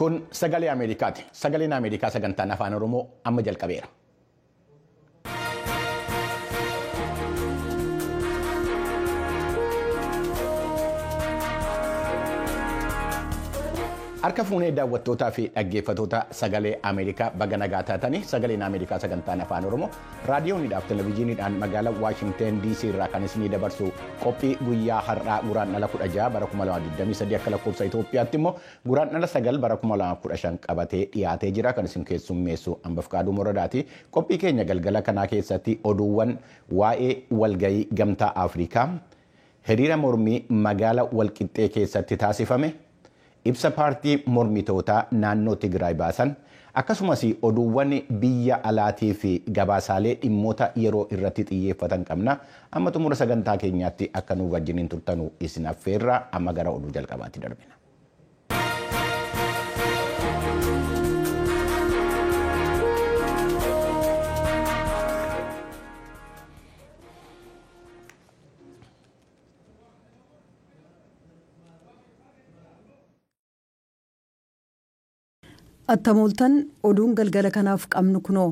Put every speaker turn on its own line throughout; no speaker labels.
Kun sagalee Ameerikaati. Sagaleen Ameerikaa sagantaan afaan Oromoo amma jalqabeera. Harka fuunee daawwattootaa fi dhaggeeffattoota sagalee Ameerikaa baga nagaa taatanii sagaleen Ameerikaa sagantaan afaan Oromoo raadiyoonidhaaf televezyiiniidhaan magaalaa Waashingteen DC irraa kan isinii dabarsu qophii guyyaa har'aa guraandhala 16 bara 2023 akka lakkoofsa Itoophiyaatti immoo guraandhala 9 bara 2015 qabatee dhiyaatee jira kan isin keessummeessu Ambafqaaduu Moradaati. Qophii keenya galgala kanaa keessatti oduuwwan waa'ee walgayii gamtaa Afrikaa hiriira mormii magaalaa Walqixxee keessatti taasifame. Ibsa paartii mormitootaa naannoo Tigraay baasan akkasumas oduuwwan biyya alaatii fi gabaasaalee dhimmoota yeroo irratti xiyyeeffatan qabna. Amma xumura sagantaa keenyaatti akka nu wajjiniin turtanu isin affeerra. Amma gara oduu jalqabaatti darbina.
Attamooltan oduun galgala kanaaf qabnu kunoo.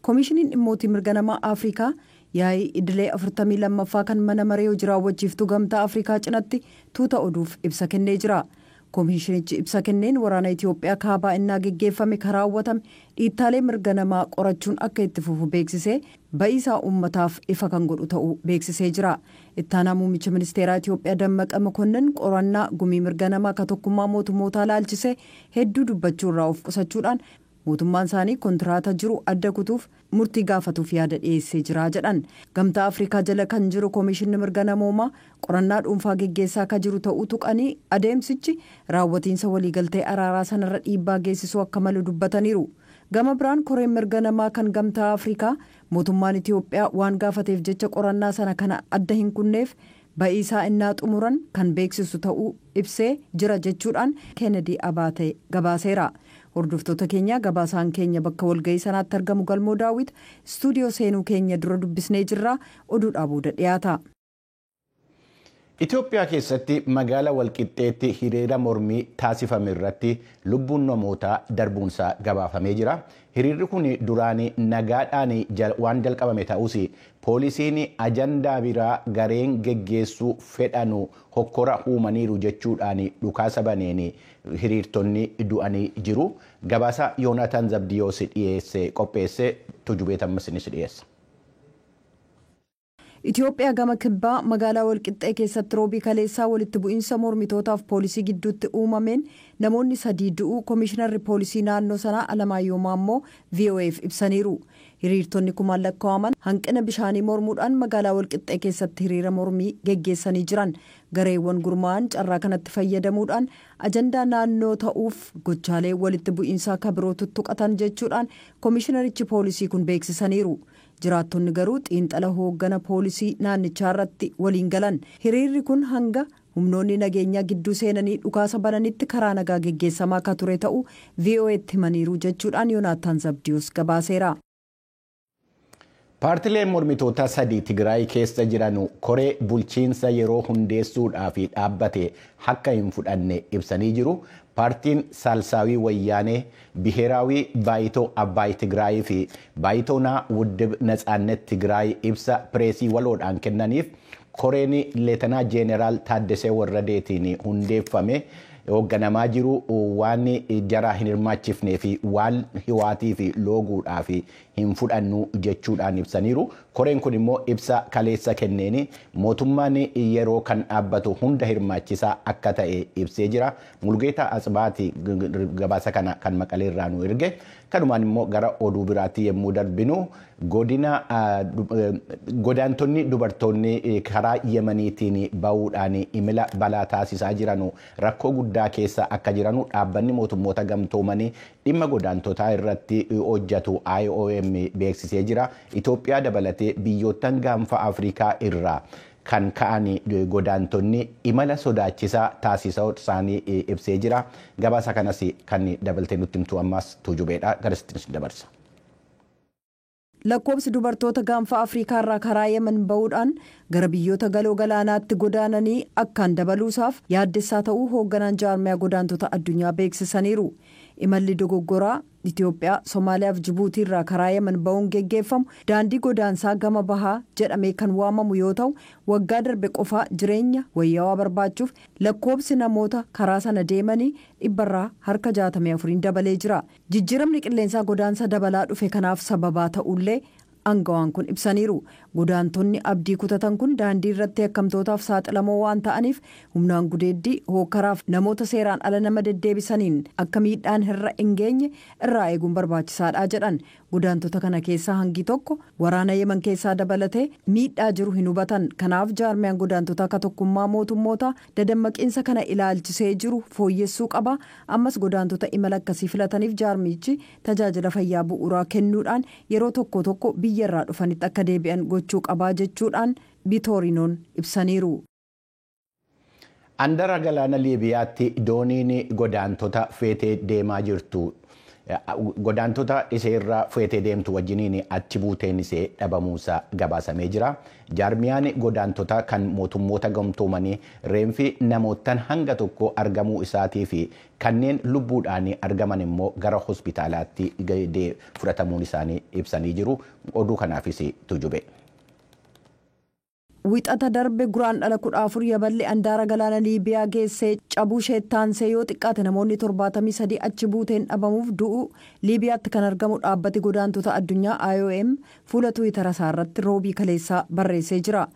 Koomishiniin dhimmootii mirga namaa Afrikaa yaa'ii idilee 42ffaa kan mana maree hojii raawwachiiftuu gamtaa Afrikaa cinatti tuuta oduuf ibsa kennee jira. Koomishinichi ibsa kenneen waraana Itoophiyaa kaabaa innaa geggeeffame kan raawwatame dhiittaalee mirga namaa qorachuun akka itti fufu beeksisee ba'iisaa uummataaf ifa kan godhu ta'uu beeksisee jira. Ittaanaa muummicha ministeeraa Itoophiyaa Dammaqa Mokonnin qorannaa gumii mirga namaa ka tokkummaa mootummootaa laalchisee hedduu dubbachuu irraa of qusachuudhaan mootummaan isaanii kontiraata jiru adda kutuuf murtii gaafatuuf yaada dhiyeessee jira jedhan. Gamtaa Afrikaa jala kan jiru koomishinni mirga namoomaa qorannaa dhuunfaa geggeessaa akka jiru ta'uu tuqanii adeemsichi raawwatiinsa waliigaltee araaraa sanarra dhiibbaa geessisuu akka malu dubbataniiru. Gama biraan koreen mirga namaa kan gamtaa Afrikaa mootummaan Itoophiyaa waan gaafateef jecha qorannaa sana kana adda hin kunneef ba'iisaa innaa xumuran kan beeksisu ta'uu ibsee jira jechuudhaan Kennedy Abaatee gabaaseera. Hordoftoota keenya gabaasaan keenya bakka walga'ii sanaatti argamu Galmoo Daawit istuudiyoo seenuu keenya dura dubbisnee jirra. Oduudhaa booda dhiyaata.
Itoophiyaa keessatti magaalaa Walqixxeetti hiriira mormii taasifame irratti lubbuun namootaa darbuunsaa gabaafamee jira. Hiriirri kun duraan nagaadhaan waan jalqabame ta'us poolisiin ajandaa biraa gareen geggeessuu fedhanu hokkora uumaniiru jechuudhaan dhukaasa baneen hiriirtonni du'anii jiru. Gabaasa Yoonaataan Zabdiyoos dhiyeesse qopheesse Tujubee Tammasinis dhiyeessa.
Itoophiyaa gama kibbaa magaalaa Walqixxee keessatti roobii kaleessaa walitti bu'iinsa mormitootaaf poolisii gidduutti uumameen namoonni 3 du'uu koomishinarri poolisii naannoo sanaa Alamaayyoo Maammoo VOAf ibsaniiru. Hiriirtonni kumaan lakkaa'aman hanqina bishaanii mormuudhaan magaalaa Walqixxee keessatti hiriira mormii geggeessanii jiran. Gareewwan gurmaa'an carraa kanatti fayyadamuudhaan ajandaa naannoo ta'uuf gochaalee walitti bu'iinsaa akka biroo tuttuqatan jechuudhaan koomishinarichi poolisii kun beeksisaniiru. Jiraattonni garuu xiinxala hooggana poolisii naannichaa irratti waliin galan. Hiriirri kun hanga humnoonni nageenyaa gidduu seenanii dhukaasa bananitti karaa nagaa geggeessamaa akka ture ta'uu VOA'tti himaniiru jechuudhaan Yoonaataan Zabdiyoos gabaaseera.
Paartileen mormitoota 3 Tigraay keessa jiran koree bulchiinsa yeroo hundeessuudhaaf dhaabbate akka hin fudhanne ibsanii jiru. Paartiin Saalsaawii Wayyaanee, Biheeraawii Baayitoo Abbaay Tigraay fi Baayitoonaa Wuddib Natsaannet Tigraay ibsa pireesii waloodhaan kennaniif koreen Leetanaa Jeeneraal Taaddasee Warradeetiin hundeeffame hoogganamaa jiru waan jara hin hirmaachifnee fi waan hiwaatii fi looguudhaaf hin fudhannu jechuudhaan ibsaniiru. Koreen kun immoo ibsa kaleessa kenneeni mootummaan yeroo kan dhaabbatu hunda hirmaachisaa akka ta'e ibsee jira. Mulgeetaa Asbaati gabaasa kana kan Maqalee irraa nu erge. Kanumaan immoo gara oduu biraatti yommuu darbinu godaantonni dubartoonni karaa Yemeniitiin bahuudhaan imala balaa taasisaa jiranu rakkoo guddaa keessa akka jiranu dhaabbanni mootummoota gamtoomanii dhimma godaantotaa irratti hojjetu IOM beeksisee jira. Itoophiyaa dabalatee biyyoottan gaanfa Afrikaa irraa kan ka'an godaantonni imala sodaachisaa taasisaa isaanii ibsee jira. Gabaasa kanas kan dabaltee nutti himtu ammas Tujubeedha. Garasittis dabarsa.
Lakkoobsi dubartoota gaanfa Afrikaa irraa karaa Yemen ba'uudhaan gara biyyoota galoo galaanaatti godaananii akkaan dabaluusaaf yaaddessaa ta'uu hoogganaan jaarmiyaa godaantota addunyaa beeksisaniiru. Imalli dogoggoraa Itoophiyaa, Somaaliyaa fi Jibuutii irraa karaa Yemen ba'uun geggeeffamu daandii godaansaa gama bahaa jedhamee kan waamamu yoo ta'u, waggaa darbe qofaa jireenya wayyaawaa barbaachuuf lakkoobsi namoota karaa sana deemanii 64% dabalee jira. Jijjiiramni qilleensaa godaansa dabalaa dhufe kanaaf sababaa ta'ullee aangawaan kun ibsaniiru. Godaantonni abdii kutatan kun daandii irratti yakkamtootaaf saaxilamoo waan ta'aniif humnaan gudeeddii, hookaraaf namoota seeraan ala nama deddeebisaniin akka miidhaan irra hin geenye irraa eeguun barbaachisaadha jedhan. Godaantota kana keessaa hangi tokko waraana Yemen keessaa dabalatee miidhaa jiru hin hubatan. Kanaaf jaarmiyaan godaantota akka tokkummaa mootummoota dadammaqiinsa kana ilaalchisee jiru fooyyessuu qaba. Ammas godaantota imala akkasii filataniif jaarmichi tajaajila fayyaa bu'uuraa kennuudhaan yeroo tokko tokko biyya irraa dhufanitti akka deebi'an gochuu qabaa jechuudhaan Biitoorinoon ibsaniiru.
Andara galaana Liibiyaatti dooniin godaantota feetee deemaa jirtu, godaantota iseerraa feetee deemtu wajjiniin achi buuteen isee dhabamuusaa gabaasamee jira. Jaarmiyaan godaantota kan mootummoota gamtoomanii reenfi namootaan hanga tokko argamuu isaatii fi kanneen lubbuudhaan argaman immoo gara hospitaalaatti fudhatamuun isaanii ibsanii jiru. Oduu kanaafis tujube.
Wixata darbe Guraandhala 14 yaballi andaara galaana Liibiyaa geessee cabuu sheettaansee yoo xiqqaate namoonni 73 achi buuteen dhabamuuf du'u Liibiyaatti kan argamu dhaabbati godaantota addunyaa IOM fuula Tiwiitara isaarratti roobii kaleessaa barreessee jira.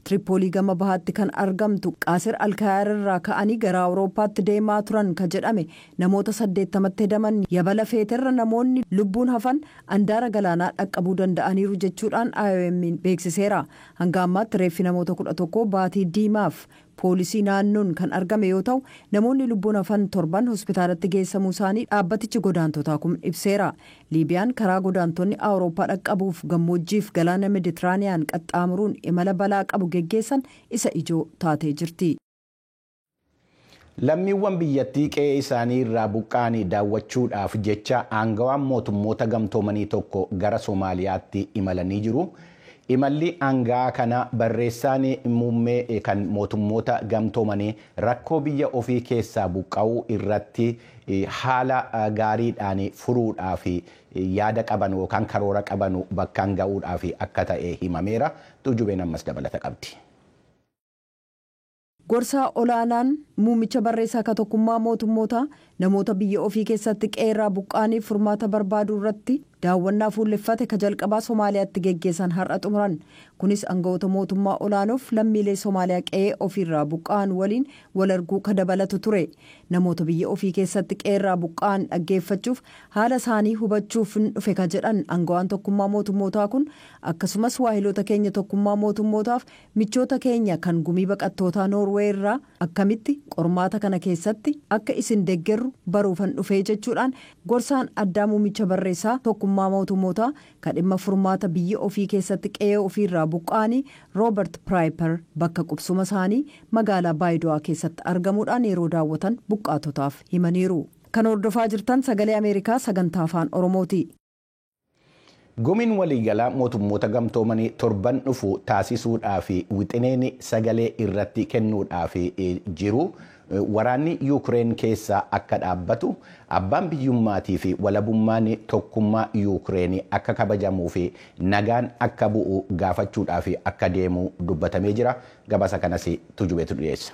Tiripoolii gama bahaatti kan argamtu Qaasir Alkaayaar irraa ka'anii gara Awurooppaatti deemaa turan ka jedhame namoota 80tti hedaman yabala feeterra namoonni lubbuun hafan andaara galaanaa dhaqqabuu danda'aniiru jechuudhaan IOM beeksiseera. Hanga ammaatti reeffi namoota 11 baatii diimaaf poolisii naannoon kan argame yoo ta'u, namoonni lubbuun hafan 7 hospitaalatti geessamuu isaanii dhaabbatichi godaantotaa kun ibseera. Liibiyaan karaa godaantonni Awurooppaa dhaqqabuuf gammoojjiif galaana Meditiraaniyaan qaxxaamuruun imala balaa qabu geggeessan isa ijoo taatee jirti.
Lammiiwwan biyyattii qe'ee isaanii irraa buqqa'anii daawwachuudhaaf jecha aangawaan mootummoota gamtoomanii tokko gara Somaaliyaatti imalanii jiru. Imalli aangaa kana barreessaan muummee kan mootummoota gamtoomanii rakkoo biyya ofii keessaa buqqa'uu irratti haala gaariidhaan furuudhaaf yaada qaban yookaan karoora qaban bakkaan ga'uudhaaf akka ta'e himameera. Tujubeen ammas dabalata qabdi.
Gorsaa olaanaan muummicha barreessaa ka tokkummaa mootummoota namoota biyya ofii keessatti qeerraa buqqaaniif furmaata barbaaduu irratti daawwannaa fuulleffate ka jalqabaa Somaaliyaatti geggeessan har'a xumuran. Kunis aangawoota mootummaa olaanoof lammiilee Somaaliyaa qe'ee ofiirraa buqqa'an waliin wal arguu ka dabalatu ture. Namoota biyya ofii keessatti qeerraa buqqa'an dhaggeeffachuuf, haala isaanii hubachuuf dhufe ka jedhan aangawaan tokkummaa mootummootaa kun, akkasumas waahiloota keenya tokkummaa mootummootaaf michoota keenya kan gumii baqattootaa Noorwee irraa akkamitti qormaata kana keessatti akka isin deeggarru baruufan dhufee jechuudhaan gorsaan addaa muummicha barreessaa tokkummaa mootummootaa kan dhimma furmaata biyya ofii keessatti qe'ee ofiirraa buqqa'anii Roobert Piraayiper bakka qubsuma isaanii magaalaa Baayido'aa keessatti argamuudhaan yeroo daawwatan buqqaatotaaf himaniiru. Kan hordofaa jirtan Sagalee Ameerikaa sagantaa Afaan Oromooti.
Gumiin waliigalaa mootummoota gamtoomanii torban dhufu taasisuudhaaf wixineen sagalee irratti kennuudhaaf jiru waraanni Yuukireen keessaa akka dhaabbatu, abbaan biyyummaatii fi walabummaan tokkummaa Yuukireen akka kabajamuu fi nagaan akka bu'u gaafachuudhaaf akka deemu dubbatamee jira. Gabaasa kanas tujubeetu dhiyeessa.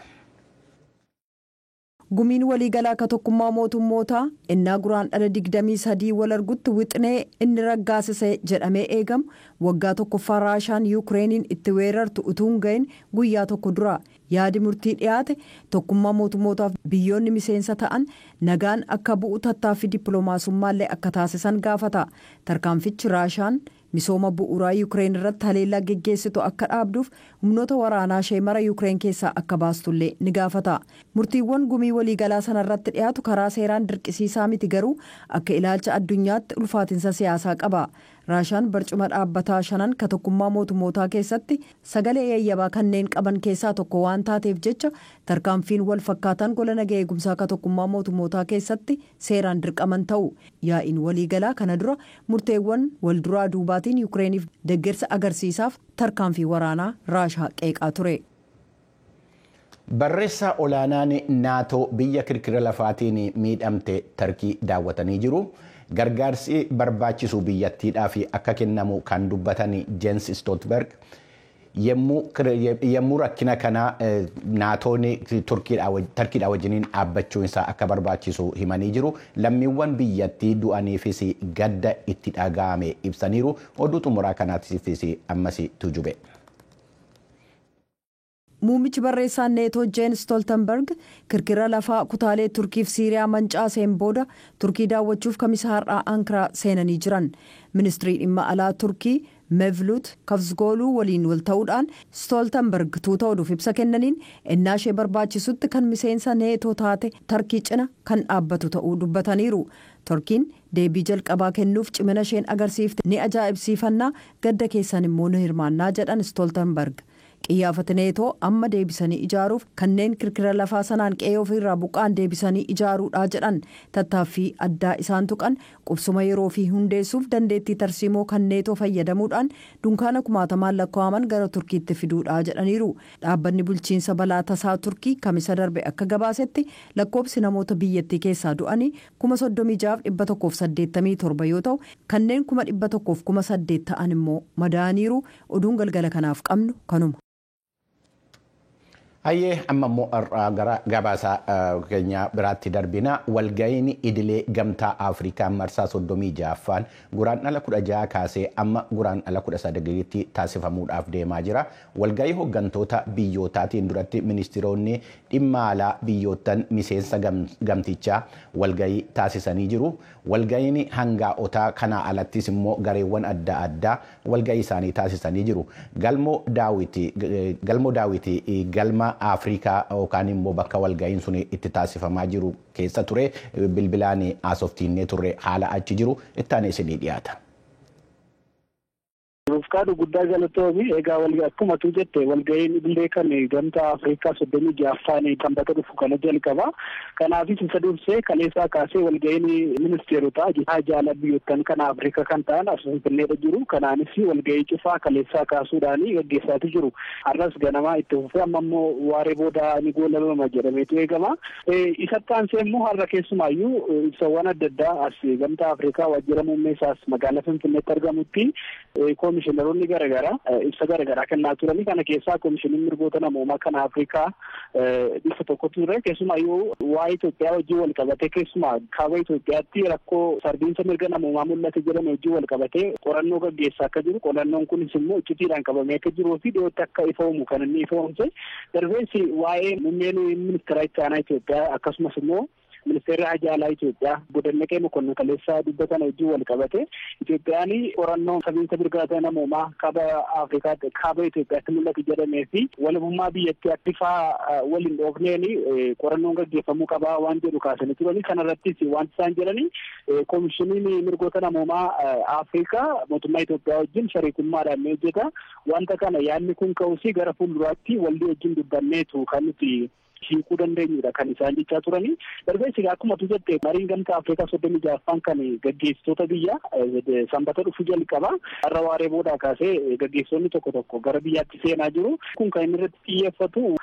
Gumiin waliigalaa akka tokkummaa mootummootaa innaa Guraandhala 23 wal argutti wixinee inni raggaasise jedhamee eegamu waggaa tokkoffaa Raashaan Yuukireeniin itti weerartu utuu hin gahin guyyaa tokko dura. Yaadi murtii dhiyaate tokkummaa mootummootaaf biyyoonni miseensa ta'an nagaan akka bu'u tattaaffii dippiloomaasummaallee akka taasisan gaafata. Tarkaanfichi Raashaan misooma bu'uuraa Yuukireen irratti haleellaa geggeessitu akka dhaabduuf, humnoota waraanaa ishee mara Yuukireen keessaa akka baastullee ni gaafata. Murtiiwwan gumii waliigalaa sanarratti dhiyaatu karaa seeraan dirqisiisaa miti, garuu akka ilaalcha addunyaatti ulfaatinsa siyaasaa qaba. Raashaan barcuma dhaabbataa shanan ka tokkummaa mootummootaa keessatti sagalee yayyabaa kanneen qaban keessaa tokko waan taateef jecha tarkaanfiin wal fakkaataan gola nagaa eegumsaa ka tokkummaa mootummootaa keessatti seeraan dirqaman ta'u. Yaa'iin waliigalaa kana dura murteewwan wal duraa duubaatiin Yukireeniif deeggarsa agarsiisaaf tarkaanfii waraanaa Raashaa qeeqaa ture.
Barreessaa olaanaan Naatoo biyya kirkira lafaatiin miidhamte Tarkii daawwatanii jiru. Gargaarsi barbaachisu biyyattiidhaaf akka kennamu kan dubbatan Jens Stoltenberg yommuu rakkina kana Naatoon Tarkiidhaa wajjiniin dhaabbachuun isaa akka barbaachisu himanii jiru. Lammiiwwan biyyattii du'aniifis gadda itti dhaga'ame ibsaniiru. Oduu xumuraa kanaatiifis ammas tujube.
Muummichi barreessaan Neetoo Jeen Stoltenberg kirkira lafaa kutaalee Turkiif Siiriyaa mancaaseen booda Turkii daawwachuuf Kamisa har'aa Ankaraa seenanii jiran. Ministirii dhimma alaa Turkii Mevlut Kavzgooluu waliin wal ta'uudhaan Stoltenberg tuuta oduuf ibsa kennaniin ennaa ishee barbaachisutti kan miseensa Neetoo taate Tarkii cina kan dhaabbatu ta'uu dubbataniiru. Turkiin deebii jalqabaa kennuuf cimina isheen agarsiifte ni ajaa'ibsiifannaa, gadda keessan immoo ni hirmaannaa jedhan Stoltenberg. Qiyyaafata Neetoo amma deebisanii ijaaruuf kanneen kirkira lafaa sanaan qe'ee ofiirraa buqqaan deebisanii ijaaruudha jedhan. Tattaaffii addaa isaan tuqan qubsuma yeroo fi hundeessuuf dandeettii tarsiimoo kan Neetoo fayyadamuudhaan dunkaana kumaatamaan lakkaa'aman gara Turkiitti fiduudha jedhaniiru. Dhaabbanni bulchiinsa balaa tasaa Turkii Kamisa darbe akka gabaasetti lakkoobsi namoota biyyattii keessaa du'anii 36,187 yoo ta'u, kanneen 108,000 ta'an immoo madaa'aniiru. Oduun galgala kanaaf qabnu kanuma.
Hayyee, amma immoo gara gabaasa keenya biraatti darbina. Walga'iin idilee Gamtaa Afrikaa marsaa 36ffaan Guraandhala 16 kaasee amma Guraandhala 19tti taasifamuudhaaf deemaa jira. Walga'ii hooggantoota biyyootaatiin duratti ministiroonni dhimma alaa biyyoottan miseensa gamtichaa walga'ii taasisanii jiru. Walga'iin hangaa'otaa kanaa alattis immoo gareewwan adda addaa walga'ii isaanii taasisanii jiru. Galmoo Daawiti galma Afrikaa yookaan immoo bakka walga'iin sun itti taasifamaa jiru keessa ture. Bilbilaan haasoftiinnee turre. Haala achi jiru itti aanee isinii dhiyaata.
Rufqaadhu, guddaa galatoomi. Egaa akkuma tu jette, walga'iin idilee kan Gamtaa Afrikaa 36ffaan Sanbata dhufu kana jalqaba. Kanaafis isa dursee kaleessaa kaasee walga'iin ministeerotaa haajaa biyyoottan kana Afrikaa kan ta'an as Finfinneedha jiru. Kanaanis walga'ii cufaa kaleessaa kaasuudhaan gaggeessaatu jiru. Har'as ganamaa itti fufee amma immoo waaree booda ni goolabama jedhameetu eegama. Isatti aansee immoo har'a keessumaayyuu ibsawwan adda addaa as Gamtaa Afrikaa waajjira muummee isaas magaalaa Finfinneetti argamutti koomishiinaroonni garaagaraa ibsa garaagaraa kennaa turanii. Kana keessaa koomishiniin mirgoota namoomaa kan Afrikaa ibsa tokkotu ture. Keessumaayyuu waa'ee Itoophiyaa wajjin wal qabatee, keessumaa kaaba Itoophiyaatti rakkoo sarbiinsa mirga namoomaa mul'ate jedhame wajjin wal qabatee qorannoo gaggeessaa akka jiru, qorannoon kunis immoo iccitiidhaan qabamee akka jiruu fi dhiyootti akka ifoomu kan inni ifoomse. Darbees waa'ee muummeen ministeera itti aanaa Itoophiyaa akkasumas immoo ministeerri haajaa alaa Itoophiyaa Obbo Dammaqee Mokonnon kaleessaa dubbatan wajjin wal qabate, Itoophiyaan qorannoo sarbiinsa mirga namoomaa kaaba Afrikaatti, kaaba Itoophiyaatti mul'atu jedhamee fi walabummaa biyyattii akkifaa waliin dhoofneen qorannoon gaggeeffamuu qabaa waan jedhu kaasanii turani. Kanarrattis wanti isaan jedhani, koomishiniin mirgoota namoomaa Afrikaa mootummaa Itoophiyaa wajjin shariikummaadhaan ni hojjeta. Wanta kana yaadni kun ka'usi gara fuulduraatti walii wajjin dubbanneetu kan nuti hiikuu dandeenyudha kan isaan jechaa turanii. Darbees egaa akkuma tu jette, mariin Gamtaa Afrikaa 36ffaan kan gaggeessitoota biyya Sanbata dhufu jalqaba. Har'a waaree boodaa kaasee gaggeessitoonni tokko tokko gara biyyaatti seenaa jiru. Kun kan inni irratti xiyyeeffatu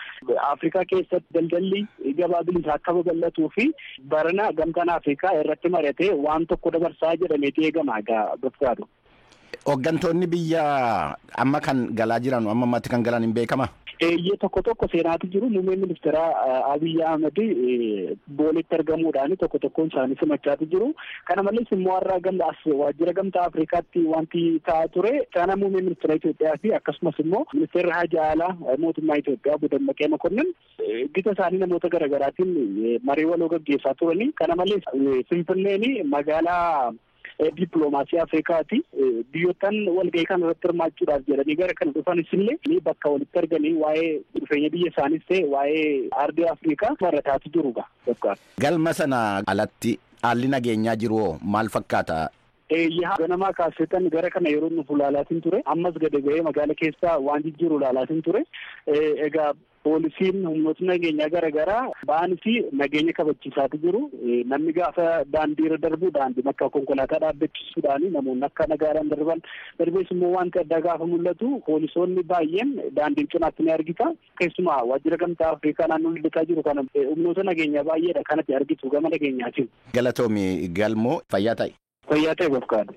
Afrikaa keessatti daldalli gabaa bilisaa akka babal'atuu fi barana Gamtaan Afrikaa irratti mari'atee waan tokko dabarsaa jedhameeti eegama egaa, Bafqaadu.
Hooggantoonni biyya amma kan galaa jiran, amma ammatti kan galan hin beekama?
Eeyyee, tokko tokko seenaatu jiru. Muummeen ministeera Abiyyi Ahmed Booletti argamuudhaan tokko tokkoon isaanii simachaatu jiru. Kana malees immoo har'a gamta as waajjira Gamtaa Afrikaatti wanti ta'aa ture, sana muummeen ministeera Itoophiyaa fi akkasumas immoo ministeerri haajaa alaa mootummaa Itoophiyaa Obbo Dammaqee Mokonnin gita isaanii namoota garaagaraatiin marii waloo gaggeessaa turani. Kana malees Finfinneen magaalaa dippiloomaasii Afrikaati. Biyyoottan walgahii kana irratti hirmaachuudhaaf jedhanii gara kana dhufanis illee bakka walitti arganii waa'ee dhufeenya biyya isaanis ta'e waa'ee ardii Afrikaa barataatu jiruga.
Galma sana alatti haalli nageenyaa jiru maal fakkaata?
Eeyyaa, ganamaa kaasetan gara kana yeroo nuuf ulaalaatiin ture. Ammas gadi ba'ee magaala keessaa waan jijjiiru ulaalaatiin ture. Egaa poolisiin humnootni nageenyaa garaagaraa ba'anis nageenya kabachiisaatu jiru. Namni gaafa daandiirra darbu daandii bakka konkolaataa dhaabbachisuudhaan namoonni akka nagaadhaan darban, darbees immoo wanti addaa gaafa mul'atu poolisoonni baay'een daandii cinaatti ni argita. Keessumaa waajjira Gamtaa Afrikaa naannoo Lidataa jiru kana humnoota nageenyaa baay'eedha kanatti argitu gama nageenyaatiin.
Galatoomi Galmoo, fayyaa ta'i.
Fayyaa ta'e Bofkaadha.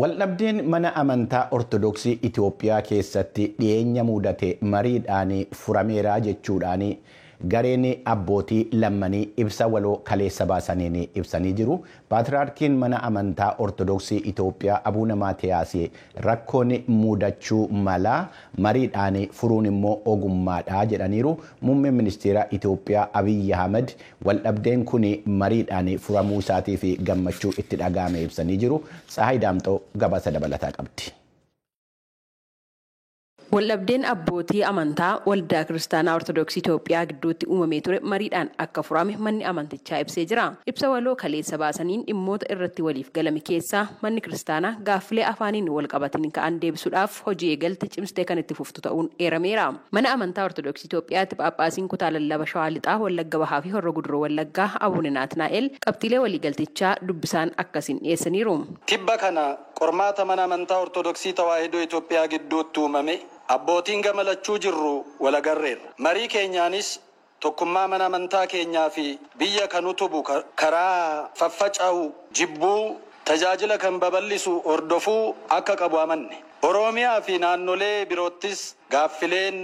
Waldhabdeen mana amantaa Ortodoksii Itoophiyaa keessatti dhiyeenya mudate mariidhaan furameera jechuudhaan gareen abbootii lammanii ibsa waloo kaleessa baasaniin ibsanii jiru. Paatriyaarkiin mana amantaa Ortodoksii Itoophiyaa Abuuna Maatiyaas rakkoon mudachuu mala, mariidhaan furuun immoo ogummaadha jedhaniiru. Muummeen ministeera Itoophiyaa Abiyyi Ahmed waldhabdeen kun mariidhaan furamuu isaatii fi gammachuu itti dhaga'ame ibsanii jiru. Tsahaay Daamxoo gabaasa dabalataa qabdi.
Waldhabdeen abbootii amantaa Waldaa Kiristaanaa Ortodoksii Itoophiyaa gidduutti uumamee ture mariidhaan akka furame manni amantichaa ibsee jira. Ibsa waloo kaleessa baasaniin dhimmoota irratti waliif galame keessaa manni kiristaanaa gaaffilee afaaniin wal qabatanii ka'an deebisuudhaaf hojii eegalte cimsitee kan itti fuftu ta'uun eerameera. Mana amantaa Ortodoksii Itoophiyaatti Phaaphaasiin kutaa lallaba Shawaa Lixaa, Wallagga Bahaa fi Horro Guduroo Wallaggaa Abuune Naatnaa'el qabxiilee waliigaltichaa dubbisaan akkasiin dhiyeessaniiru.
Tibba kana qormaata mana amantaa Ortodoksii Tawaahidoo Itoophiyaa gidduutti uumame abbootiin gama lachuu jirru walagarreerra. Marii keenyaanis tokkummaa mana amantaa keenyaa fi biyya kan utubu karaa faffaca'u jibbuu, tajaajila kan babal'isu hordofuu akka qabu amanne. Oromiyaa fi naannolee biroottis gaaffileen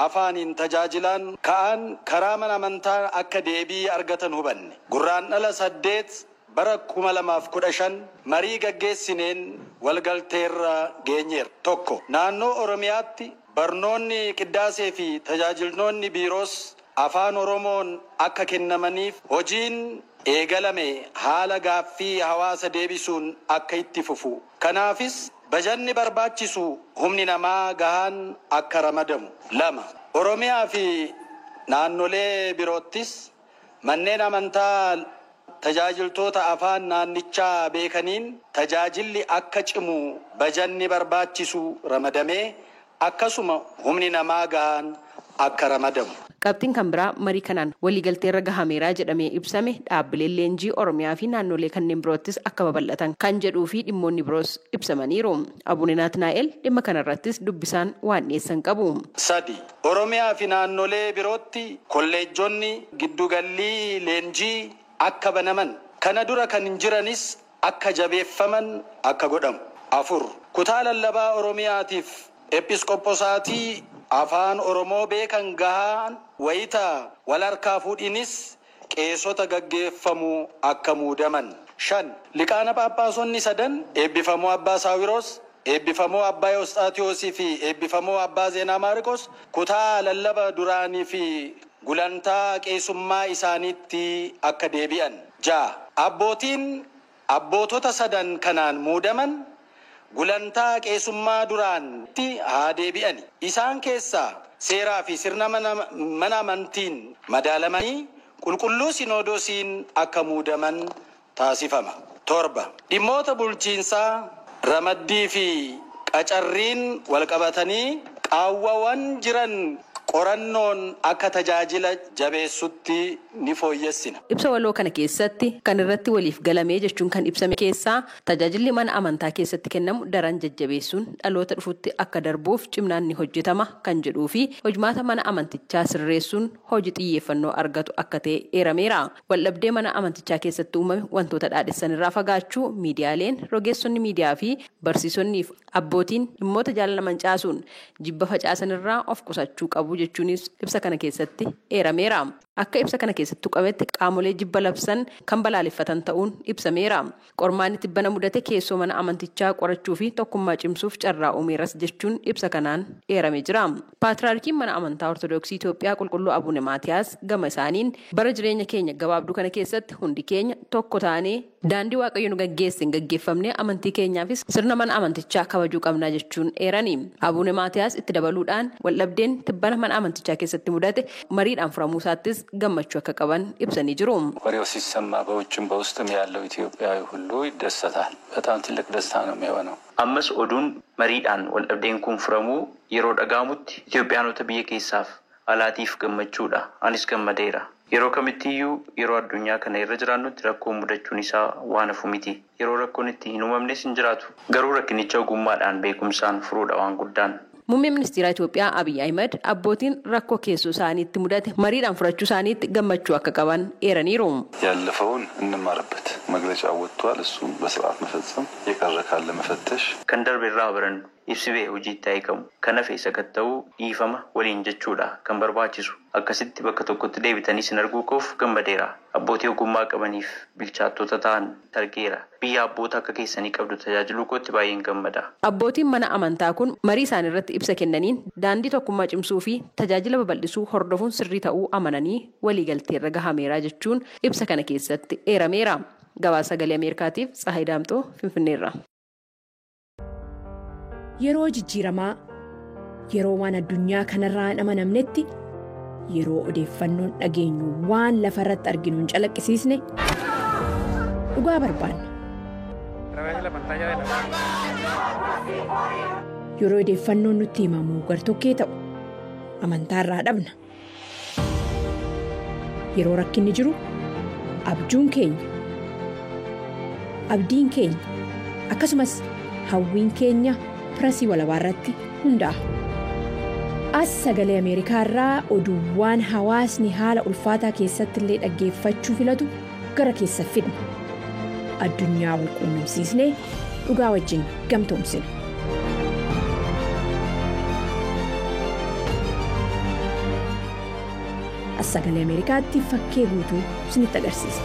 afaaniin tajaajilaan ka'an karaa mana amantaa akka deebii argatan hubanne. Gurraandhala 8 bara 2015 marii gaggeessineen walgalteerra geenyeerra. 1. Naannoo Oromiyaatti barnoonni qiddaasee fi tajaajiltoonni biiroos afaan Oromoon akka kennamaniif hojiin eegalame haala gaaffii hawaasa deebisuun akka itti fufu. Kanaafis bajanni barbaachisu, humni namaa gahaan akka ramadamu. 2. Oromiyaa fi naannolee biroottis manneen amantaa tajaajiltoota afaan naannichaa beekaniin tajaajilli akka cimu bajanni barbaachisu ramadamee, akkasuma humni namaa gahaan akka ramadamu.
Qabxiin kan biraa marii kanaan waliigalteerra gahameeraa jedhamee ibsame dhaabbileen leenjii Oromiyaa fi naannolee kanneen biroottis akka babal'atan kan jedhuu fi dhimmoonni biroos ibsamaniiru. Abuune Naatnaa'el dhimma kanarrattis dubbisaan waan dhiyeessan qabu.
3. Oromiyaa fi naannolee birootti kolleejjonni giddugallii leenjii akka banaman, kana dura kan hin jiranis akka jabeeffaman akka godhamu. 4. Kutaa lallabaa Oromiyaatiif episkopposaatii afaan Oromoo beekan gahaan wayita wal harkaa fuudhinis qeesota gaggeeffamu akka muudaman. 5. Liqaana Phaaphaasonni sadan, eebbifamoo Abbaa Saawiroos, eebbifamoo Abbaa Ewusxaatiyoosii fi eebbifamoo Abbaa Zeenaa Maariqos, kutaa lallaba duraanii fi gulantaa qeesummaa isaaniitti akka deebi'an. 6. Abbootiin abbootota sadan kanaan muudaman gulantaa qeesummaa duraanitti haa deebi'ani. Isaan keessaa seeraa fi sirna mana amantiin madaalamanii qulqulluu sinoodosiin akka muudaman taasifama. 7. Dhimmoota bulchiinsaa, ramaddii fi qacarriin walqabatanii qaawwawwan jiran qorannoon akka tajaajila jabeessutti ni fooyyessina.
Ibsa waloo kana keessatti kan irratti waliif galamee jechuun kan ibsame keessaa tajaajilli mana amantaa keessatti kennamu daran jajjabeessuun dhaloota dhufutti akka darbuuf cimnaan ni hojjetama kan jedhuu fi hojmaata mana amantichaa sirreessuun hojii xiyyeeffannoo argatu akka ta'e eerameera. Waldhabdee mana amantichaa keessatti uumame wantoota dhaadhessan irraa fagaachuu, miidiyaaleen, rogeessonni miidiyaa fi barsiisonnii fi abbootiin dhimmoota jaalala mancaasuun jibba facaasan irraa of qusachuu qabu jechuunis ibsa kana keessatti eerameera. Akka ibsa kana keessatti tuqametti qaamolee jibba labsan kan balaaleffatan ta'uun ibsameera. Qormaanni tibbana mudate keessoo mana amantichaa qorachuu fi tokkummaa cimsuuf carraa uumeeras jechuun ibsa kanaan eeramee jira. Paatriyaarkiin mana amantaa Ortodoksii Itoophiyaa Qulqulluu Abuune Maatiyaas gama isaaniin bara jireenya keenya gabaabduu kana keessatti hundi keenya tokko taanee daandii Waaqayyo nu gaggeesse hin gaggeeffamne amantii keenyaafis sirna mana amantichaa kabajuu qabnaa jechuun eerani. Abuune Maatiyaas itti dabaluudhaan waldhabdeen tibbana mana amantichaa keessatti mudate mariidhaan furamuu isaattis gammachuu akka qaban ibsanii jiru.
ወሬው ሲሰማ በውጭም በውስጥም ያለው ኢትዮጵያዊ ሁሉ ይደሰታል። በጣም ትልቅ ደስታ ነው የሚሆነው።
Ammas oduun mariidhaan waldhabdeen kun furamuu yeroo dhaga'amutti Itoophiyaanota biyya keessaaf alaatiif gammachuudha. Anis gammadeera. Yeroo kamittiyyuu yeroo addunyaa kana irra jiraannutti rakkoon mudachuun isaa waan hafu miti. Yeroo rakkoon itti hin uumamnes hin jiraatu. Garuu rakkinicha ogummaadhaan beekumsaan furuudha waan guddaan.
Muummeen ministeera Itoophiyaa Abiyyi Ahimad abbootiin rakkoo keessoo isaaniitti mudate mariidhaan furachuu isaaniitti gammachuu akka qaban eeraniiru.
ያለፈውን እንማርበት መግለጫ ወጥቷል። እሱም በስርዓት መፈጸም፣ የቀረ ካለ መፈተሽ።
Kan darbe irraa barannu ibsi ba'e hojiitti hiikamu. Kan hafe sakatta'uu dhiifama waliin jechuudha kan barbaachisu. Akkasitti bakka tokkotti deebitanii sin arguu koof gammadeera. Abbootii ogummaa qabaniif bilchaattota ta'an argeera. Biyya abboota akka keessanii qabdu tajaajiluu kootti baay'een gammada.
Abbootiin mana amantaa kun marii isaanii irratti ibsa kennaniin daandii tokkummaa cimsuu fi tajaajila babal'isuu hordofuun sirrii ta'uu amananii waliigalteerra gahameera jechuun ibsa kana keessatti eerameera. Gabaasa Sagalee Ameerikaatiif Tsahaay Daamxoo Finfinneerra.
Yeroo jijjiiramaa, yeroo waan addunyaa kanarraa hin amanamnetti, yeroo odeeffannoon dhageenyu waan lafa irratti arginu hin calaqqisiisne dhugaa barbaanna. Yeroo odeeffannoon nutti himamu gartokkee ta'u, amantaa irraa dhabna. Yeroo rakkinni jiru abjuun keenya, abdiin keenya, akkasumas hawwiin keenya Pirasii Walabaa irratti hundaa'a. As Sagalee Ameerikaa irraa oduuwwan hawaasni haala ulfaataa keessatti illee dhaggeeffachuu filatu gara keessa fidna. Addunyaa wal quunnamsiisnee dhugaa wajjin gamtoomsina. As Sagalee Ameerikaatti fakkee guutuu isinitti agarsiisa.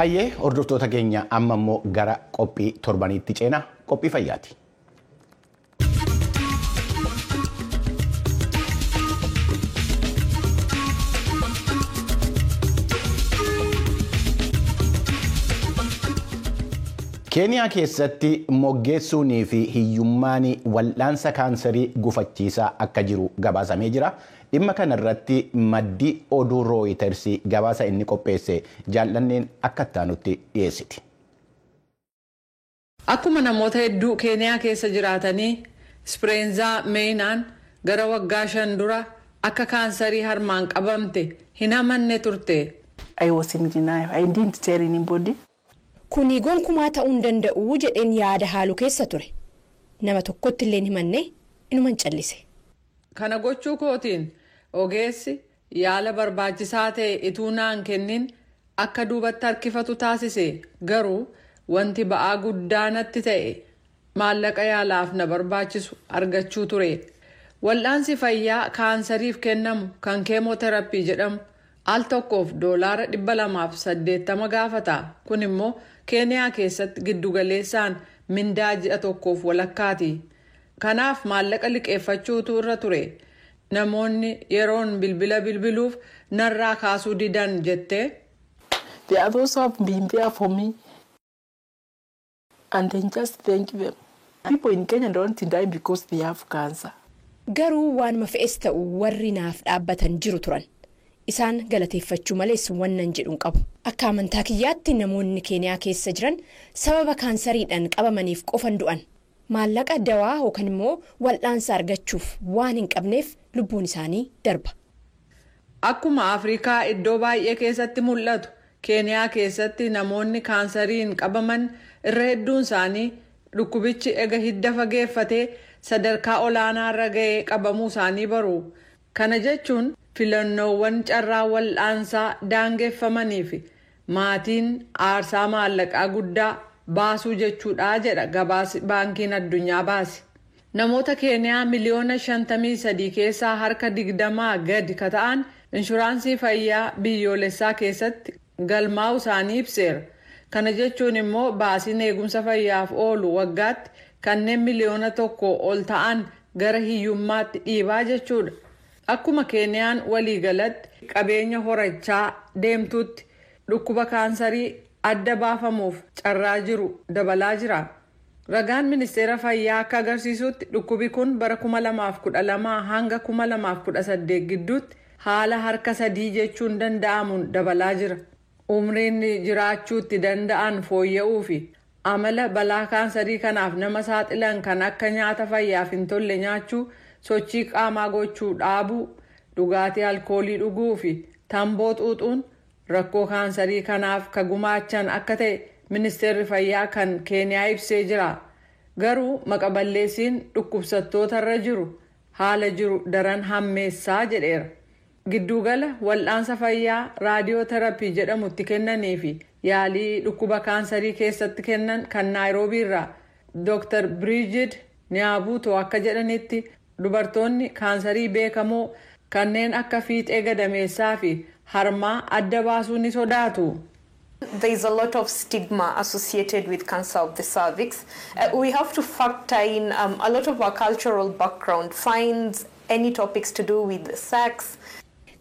Ayyee, hordoftoota keenya, amma immoo gara qophii torbaniitti ceena, qophii fayyaati. Keeniyaa keessatti moggeessuunii fi hiyyummaan wal'aansa kaansarii gufachiisaa akka jiru gabaasamee jira. Dhimma kana irratti maddi oduu Rooyiters gabaasa inni qopheesse Jaallanneen akka itti dhiyeessiti.
Akkuma namoota hedduu Keeniyaa keessa jiraatanii, Ispireenzaa Meeyinaan gara waggaa 5 dura akka kaansarii harmaan qabamte hin amanne turte.
I was in denial. I didn't tell anybody.
Kuni gonkumaa ta'uu hin danda'u jedheen yaada haaluu keessa ture. Nama tokkotti illee hin himanne, inuman callise.
Kana gochuu kootiin ogeessi yaala barbaachisaa ta'e ituu naan kennin akka duubatti harkifatu taasise. Garuu wanti ba'aa guddaa natti ta'e maallaqa yaalaaf na barbaachisu argachuu ture. Wal'aansi fayyaa kaansariif kennamu kan keemooteraappii jedhamu al tokkoof $280 gaafata. Kun immoo Keeniyaa keessatti giddugaleessaan mindaa ji'a tokkoof walakkaati. Kanaaf maallaqa liqeeffachuutu irra ture. Namoonni yeroon bilbila bilbiluuf narraa kaasuu didan jettee.
There are those who have been there for me. And then just thank them. People in Kenya don't die because they have cancer.
Garuu waanuma fe'es ta'u warri naaf dhaabbatan jiru turan. Isaan galateeffachuu malees wannan jedhuun qabu. Akka amantaa kiyyaatti namoonni Keeniyaa keessa jiran sababa kaansariidhaan qabamaniif qofan du'an. Maallaqa dawaa yookaan immoo wal'aansa argachuuf waan hin qabneef lubbuun isaanii darba.
Akkuma Afrikaa iddoo baay'ee keessatti mul'atu, Keeniyaa keessatti namoonni kaansariin qabaman irra hedduun isaanii dhukkubichi ega hidda fageeffatee sadarkaa olaanaa irra ga'ee qabamuu isaanii baru. Kana jechuun filannoowwan carraa wal'aansaa daangeffamanii fi maatiin aarsaa maallaqaa guddaa baasuu jechuudha jedha gabaasi Baankiin Addunyaa baase. Namoota Keeniyaa miliyoona 53 keessaa harka 20 gadi ka ta'an inshuraansii fayyaa biyyoolessaa keessatti galmaa'uu isaanii ibseera. Kana jechuun immoo baasiin eegumsa fayyaaf oolu waggaatti kanneen miliyoona 1 ol ta'an gara hiyyummaatti dhiibaa jechuudha. Akkuma Keeniyaan waliigalatti qabeenya horachaa deemtutti dhukkuba kaansarii adda baafamuuf carraa jiru dabalaa jira. Ragaan ministeera fayyaa akka agarsiisutti dhukkubi kun bara 2012 hanga 2018 gidduutti haala harka 3 jechuun danda'amuun dabalaa jira. Umriin jiraachuutti danda'an fooyya'uu fi amala balaa kaansarii kanaaf nama saaxilan kan akka nyaata fayyaaf hin tolle nyaachuu, sochii qaamaa gochuu dhaabuu, dhugaatii alkoolii dhuguu fi tamboo xuuxuun rakkoo kaansarii kanaaf ka gumaachan akka ta'e ministeerri fayyaa kan Keeniyaa ibsee jira. Garuu maqaballeessiin dhukkubsattoota irra jiru haala jiru daran hammeessaa jedheera. Giddugala wal'aansa fayyaa raadiyooterapii jedhamutti kennanii fi yaalii dhukkuba kaansarii keessatti kennan kan Naayiroobii irraa Dr. Biriijid Niyaabuutoo akka jedhanitti dubartoonni kaansarii beekamoo kanneen akka fiixee gadameessaa fi harmaa adda baasuu ni sodaatu.
There is a lot of stigma associated with cancer of the cervix. We have to factor in a lot of our cultural background finds any topics to do with sex.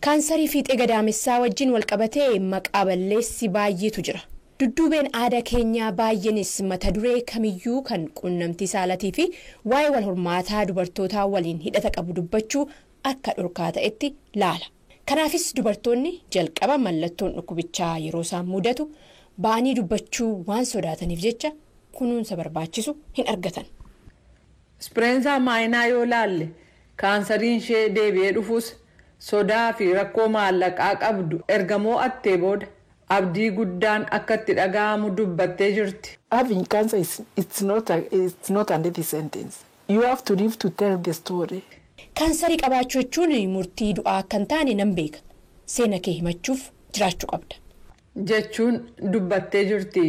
Kaansarii fiixee gadaamessaa wajjin walqabatee maqaa balleessi baay'eetu jira. Dudduubeen aadaa keenyaa baay'eenis mata duree kamiyyuu kan quunnamtii saalatii fi waa'ee wal hormaataa dubartootaa waliin hidhata qabu dubbachuu akka dhorkaa ta'etti laala. Kanaafis dubartoonni jalqaba mallattoon dhukkubichaa yeroo isaan mudatu ba'anii dubbachuu waan sodaataniif jecha kunuunsa barbaachisu hin argatan.
Ispreensaa maayinaa yoo laalle kaansariin ishee deebi'ee dhufus sodaa fi rakkoo maallaqaa qabdu erga moo'attee booda abdii guddaan akka itti dhaga'amu dubbattee jirti.
Having cancer is it's not a death sentence. You have to live to tell the story.
Kaansarii qabaachuu jechuun murtii du'aa akka hin taane nan beeka. Seena kee himachuuf jiraachuu qabda.
Jechuun dubbattee jirti.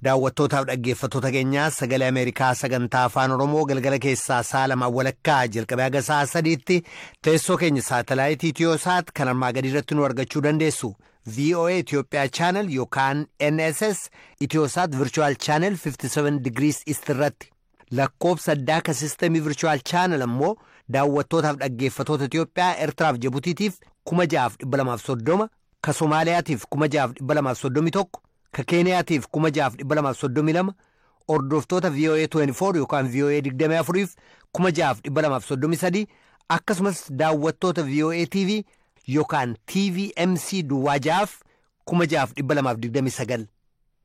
Daawwattootaaf dhaggeeffattoota keenyaa sagalee Ameerikaa sagantaa afaan Oromoo galgala keessaa sa'a 2 walakkaa jalqabee haga sa'a 3tti teessoo keenya saatalaayitii Itiyoosaat kan armaa gadii irratti nu argachuu dandeessu. VOA Itoophiyaa Channel yookaan NSS Itiyoosaat Virtual Channel 57 degrees East irratti lakkoofsa addaa ka sistemii Virtual Channel ammoo daawwattootaaf dhaggeeffattoota Itiyoophiyaa Eertiraaf Jibutiitiif 6230 ka Somaaliyaatiif 6231 ka Keeniyaatiif 6232 hordoftoota VOA 24 yookaan VOA 24f 6233 akkasumas daawwattoota VOA TV yookaan TVMC duwwaa 6f 6229.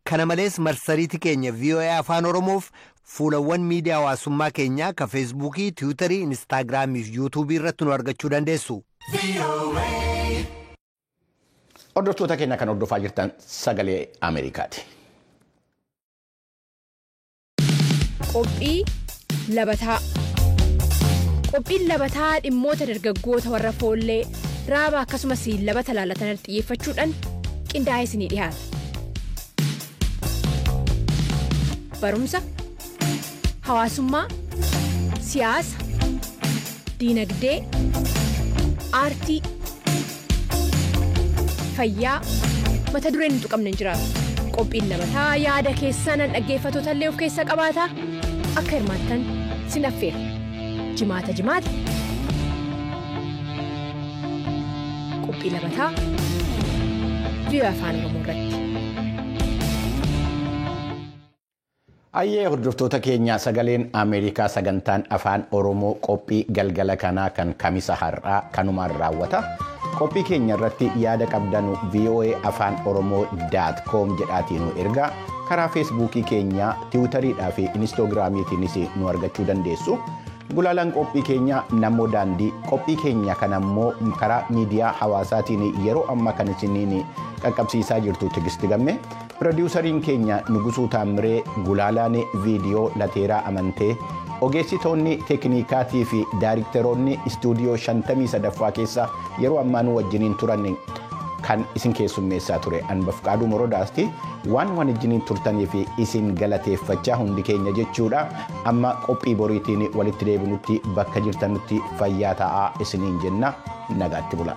Kana malees marsariitii keenya VOA afaan Oromoof fuulawwan miidiyaa hawaasummaa keenyaa ka Feesbuukii, Tiwiitarii, Inistaagiraamii fi Yuutuubii irratti nu argachuu dandeessu.
Hordoftoota keenya kan hordofaa jirtan sagalee Ameerikaati.
Qophii labataa. Qophiin labataa dhimmoota dargaggoota warra foollee raaba akkasumas labata laalatan xiyyeeffachuudhaan qindaa'ee isinii dhiyaata. Barumsa, hawaasummaa, siyaasa, diinagdee, aartii, fayyaa mata dureen hin tuqamne hin jiraatu. Qophiin labataa yaada keessan dhaggeeffattoota illee of keessaa qabaata. Akka hirmaattan sin affeera. Jimaata jimaata. Qophii labataa VOA Afaan Oromoo irratti.
Ayyee hordoftoota keenya sagaleen Ameerikaa sagantaan afaan Oromoo qophii galgala kanaa kan kamisa har'aa kanumaan raawwata. Qophii keenya irratti yaada qabdanu VOA afaan Oromoo.com jedhaatiin nu ergaa karaa feesbuukii keenyaa tiwutariidhaa fi inistoogiraamiitiinis nu argachuu dandeessu. Gulaalaan qophii keenya namoo daandii qophii keenya kan ammoo karaa miidiyaa hawaasaatiin yeroo ammaa kan isiniin qaqqabsiisaa jirtu Tigisti Gamme. Pirodiwusariin keenya Nugusuu Taamiree gulaalaan viidiyoo Lateeraa Amantee ogeessitoonni teeknikaatii fi daayiriktaroonni istuudiyoo 53ffaa keessa yeroo ammaa nu wajjiniin turan Kan isin keessummeessaa ture Anbafqaaduu Morodaasti waan wajjiniin turtanii fi isin galateeffachaa hundi keenya jechuudha. Amma qophii boriitiin walitti deebinutti bakka jirtanutti fayyaa ta'aa isiniin jenna, nagaatti bula.